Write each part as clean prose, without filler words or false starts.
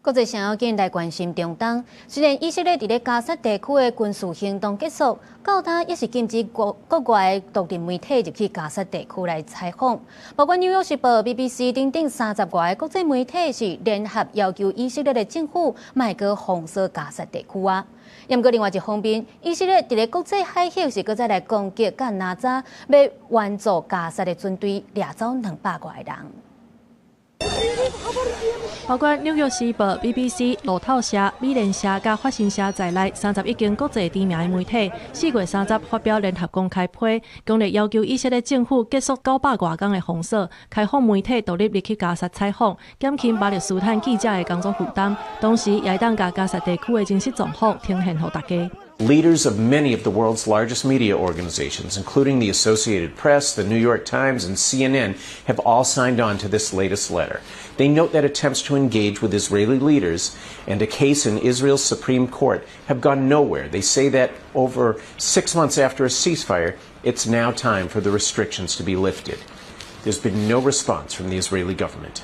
國際上要緊來關心中東，雖然以色列佇咧加薩地區的軍事行動結束，到今猶是禁止國國外獨立媒體入去加薩地區來採訪，包括紐約時報、BBC 等等三十外個國際媒體是聯合要求以色列的政府莫閣封鎖加薩地區啊。毋過另外一方面，以色列佇咧國際海域是閣再來攻擊佮拿扎欲援助加薩的船隊，掠走200外人。包括紐約時報、BBC、路透社、美聯社佮法新社在內31間國際知名的媒體，4月30發表聯合公開批，強烈要求以色列政府結束900外工的封鎖，開放媒體獨立入去加薩採訪，減輕巴勒斯坦記者的工作負擔，同時也會當共加薩地區的真實狀況呈現予大家。 Leaders of many of the world's largest media organizations, including the Associated Press, the New York Times, and CNN, have all signed on to this latest letter. They note that attempts to engage with Israeli leaders and a case in Israel's Supreme Court have gone nowhere. They say that over 6 months after a ceasefire, it's now time for the restrictions to be lifted. There's been no response from the Israeli government.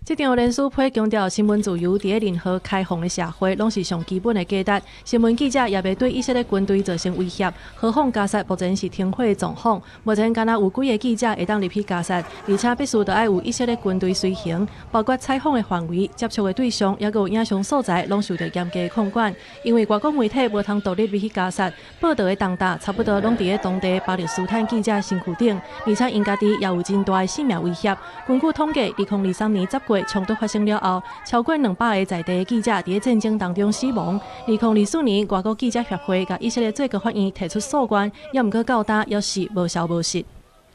這張聯署批強調，新聞自由佇咧任何開放的社會，攏是上基本的價值。新聞記者也袂對以色列軍隊造成威脅。何況加薩目前是停火的狀況，目前干焦有幾个記者會當入去加薩，而且必須著愛有以色列軍隊隨行，包括採訪的範圍、接觸的對象，抑閣有影像素材，攏受著嚴格的控管。因為外國媒體無通獨立入去加薩，報導的重擔差不多攏佇咧當地巴勒斯坦記者身軀頂，而且𪜶家己也有真大的性命威脅。根據統計，2023年10月衝突發生了後，超過200个在地的記者佇咧戰爭當中死亡。2024年，外國記者協會共以色列最高法院提出訴願，猶毋過到今猶是無消無息。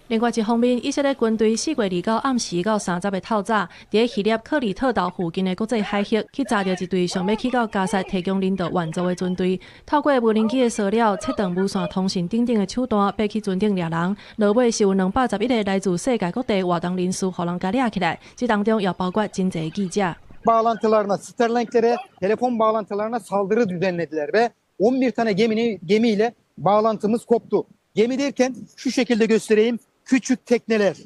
另外一方面，以色列軍隊4月29暗時到30的透早，佇咧希臘克里特島附近的國際海域，去查著一隊想欲去到加薩提供人道援助的船隊，透過無人機的騷擾、切斷無線通訊等等的手段，爬去船頂掠人。落尾是有211個來自世界各地活動人士，予人共掠起來，這當中也包括真濟記者。 Bağlantılarına, Starlink'lere, telefon bağlantılarına saldırı düzenlediler ve 11 tane gemiyle bağlantımız koptu. Gemi derken şu şekilde göstereyim. Küçük tekneler.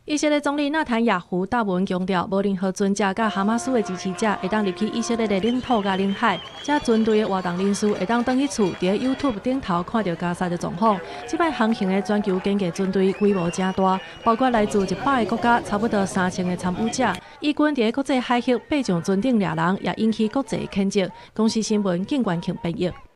以色列總理納坦雅胡貼文強調，無任何船隻佮哈馬斯的支持者會當入去以色列的領土佮領海。這船隊的活動人士會當轉去厝，佇 YouTube 頂頭看著加薩的狀況。這擺航行的全球緊急船隊規模誠大，包括來自100個國家，差不多3000個參與者。以軍佇國際海域爬上船頂掠人，也引起國際譴責。公視新聞，景觀慶編譯。